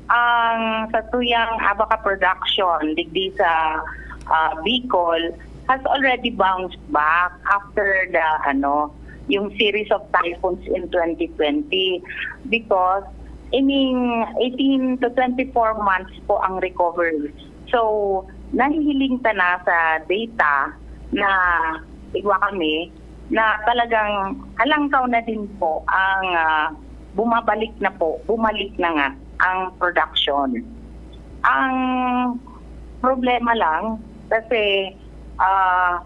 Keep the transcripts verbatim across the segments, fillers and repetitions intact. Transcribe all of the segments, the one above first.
Ang satuyang abaca production digdi sa, ah, Bicol has already bounced back after the, ano, yung series of typhoons in twenty twenty, because ining eighteen to twenty-four months po ang recovery. So, nahihiling ta na sa data na igwa kami na talagang alangkaw na din po ang, ah, bumabalik na po, bumalik na nga ang production. Ang problema lang kasi, ah,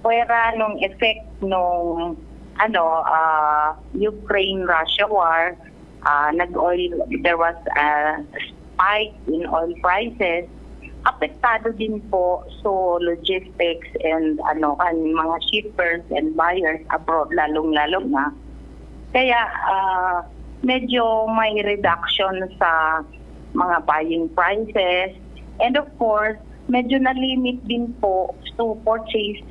pwera nung effect nung, ano, ah, Ukraine-Russia war, ah, nag-oil, there was a spike in oil prices. Apektado din po so logistics and, ano, kan mga shippers and buyers abroad, lalong-lalo na. Kaya, ah, medyo may reduction sa mga buying prices. And of course, medyo na-limit din po to purchase,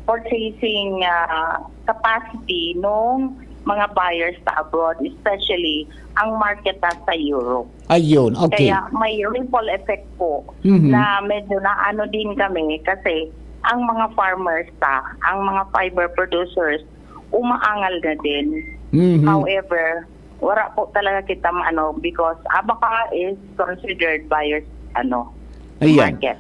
purchasing, ah, capacity nung mga buyers sa abroad, especially ang market na sa Europe. Ayun, okay. Kaya may ripple effect po Mhm. na medyo naano din kami kasi ang mga farmers ta, ang mga fiber producers, umaangal na din. Mhm. However, wala po talaga kita maano because abaca is considered buyers, ano, Ayan. market.